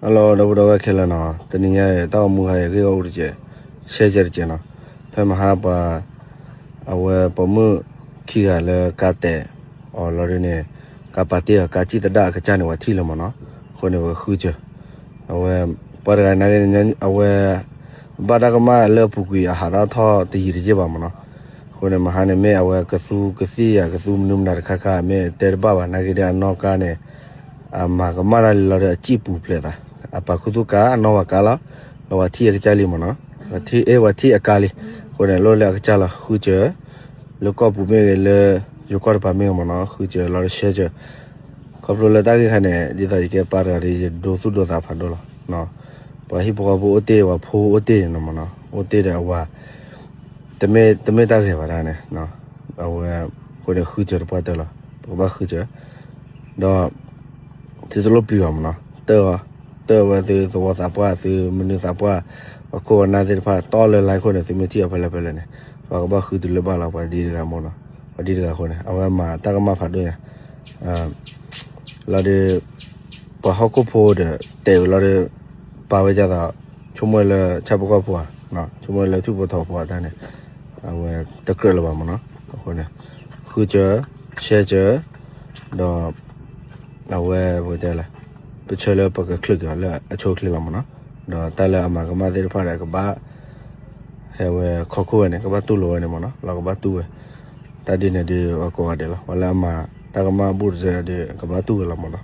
Hello ဒီပုၢ်ဒီဝဲၢ်ခဲလၢာ်နီၤ, တနံၤညါအံၤ တၢ်ဂီၤမူဟါအံၤ ဂ့ၢ်ဂီၢ်အူတကဲး, ရှဲကဲးတကဲးနီၤ, ဖဲမဟါပှၤ အဝဲပိာ်မုၣ်ခံဂၤလၢကါတဲာ် အီၤလီၤဒုန့ၣ်, ကါပာ်တ့ၢ်အီၤ ကါစံၣ်သဒၣ်အကစၢ်န့ၣ် ပှၤထံၣ်လၢၤမ့ၢ်နီၤ, အဃိန့ၣ် ပဃုစၢၤ, အဝဲ ပှၤတဂၤနာ်က့န့ၣ် အဝဲ ဘၣ်တၢ်ကမၣ်လၢအပူၤကွံာ်အဟးထီၣ်ထီၣ်တယံာ်တယံာ်ဘၣ်မ့ၢ်နီၤ, အဃိန့ၣ် မဟါန့ၣ်မ့ၢ်အဝဲကသူကသ့ၣ်ယၤ ကသူမနုၤမတၤတခါခါ မ့ၢ်တဲတဘၣ်ဘၣ် နာ်က့ဒီးအနီၢ်ကါန့ၣ် အမၤကမၣ်တၢ်လံလီၤဒီး အစံၣ်ပူၤဖျဲးသး, အပာ်ခူသူၣ်ကါ အနီၢ်ဝၤကါလီၤ, ဒီးပှၤထံၣ်အကစၢ်လံမ့ၢ်နီၤ, ပှၤထံၣ်အဲ ပှၤထံၣ်အကါလံ, အဃိန့ၣ် လိၣ်လၢအကစၢ်လီၤ ဃုစၢၤ, လၢကီၢ်ပူၤမ့ၢ်ဂ့ၤ လၢယိၤကီၢ်တပၤမ့ၢ်ဂ့ၤမ့ၢ်နီၤ ဃုစၢၤလီၤဒီးရှဲစၢၤ, ခီဖျိလၢတၢ်ဂ့ၢ်ခါန့ၣ် ဒ်သိးယကဲပၢ်တဂၤဒီး ယဒိသူၣ်ဒိသးဖးဒိၣ်လီၤ, ပှၤဟံၣ်ဖိဃီဖိအိၣ်တ့ၢ် ပှၤဖိအိၣ်တ့ၢ်နီၤမ့ၢ်နီၤ အိၣ်တ့ၢ်ဒီးအဝၤ တမ့ၢ်တၢ်ဂ့ၤဘၣ်တၢ်န့ၣ်, အဝဲ အဃိန့ၣ် ဃုစၢၤတပှၢ်တၢၢ်လီၤ, ပကဘၣ်ဃုစၢၤ, ဒီး သုတလိၣ်ပျံၤဘၣ်မ့ၢ်နီၤ, တၢၢ်အီၤ, တၢၢ်ဝဲသုသဝီသးပှၢ် သုမနုၤသးပှၢ်, ပှၤခိၣ်ပှၤနၢ်သ့ၣ်တဖၣ် တီလၢ line ခိၣ်န့ၣ် သုမ့ၢ်ထံၣ်အီၤဖဲလဲၣ်ဖဲလဲၣ်န့ၣ်, ပှၤကဘၣ်ဃုတုၤလၢဘၣ်လီၤ, ပှၤဒ်တဂၤမ့ၢ်နီၤ, ပှၤဒ်တဂၤအဃိန့ၣ် အဝဲမၤတၢ်ကမၣ်ဖးဒိၣ်ညါ လီၤဒီး ပှၤဟီၣ်ခိၣ်ဖိဒီး တဲာ်အုးလီၤဒီး ပာ်ဝဲဒ်သိး ဆိကမိၣ်လၢဆၣ်ဖိကီၢ်ဖိဧါ, ဆိကမိၣ်လၢထူၣ်ဖိထီဖိအတၢ်န့ၣ်, အဝဲတကြၢးလၢၤဘၣ်မ့ၢ်နီၤ, အဃိန့ၣ် ဃုစၢၤ, ရှဲစၢၤ, ဒီး အဝဲပတဲလဲၣ်, ပဆၢလၢပကချုးက့ၤအီၤလၢအဆိအချ့လီၤမ့ၢ်နီၤ, ဒီးတၢ်လၢအမၤကမၣ်သ့ၣ်တဖၣ်ဒီး ကဘၣ် ဟဲဝဲခီခိၣ်ဝဲန့ၣ် ကဘၣ်တူၢ်လိာ်ဝဲန့ၣ်မ့ၢ်နီၤ, လီၤကဘၣ်တူၢ်ဝဲ, တၢ်ဒ်န့ၣ်ဒီး ပှၤကိးဂၤဒဲးလီၤ, ပှၤလၢအမၤတၢ်ကမၣ်ဘူးတစဲးဒီး ကဘၣ်တူၢ်ဝဲလီၤမ့ၢ်နီၤ,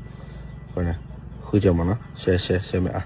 အဃိန့ၣ် ဃုစၢၤမ့ၢ်နီၤ, ရှဲရှဲရှဲမ့ၢ်အါ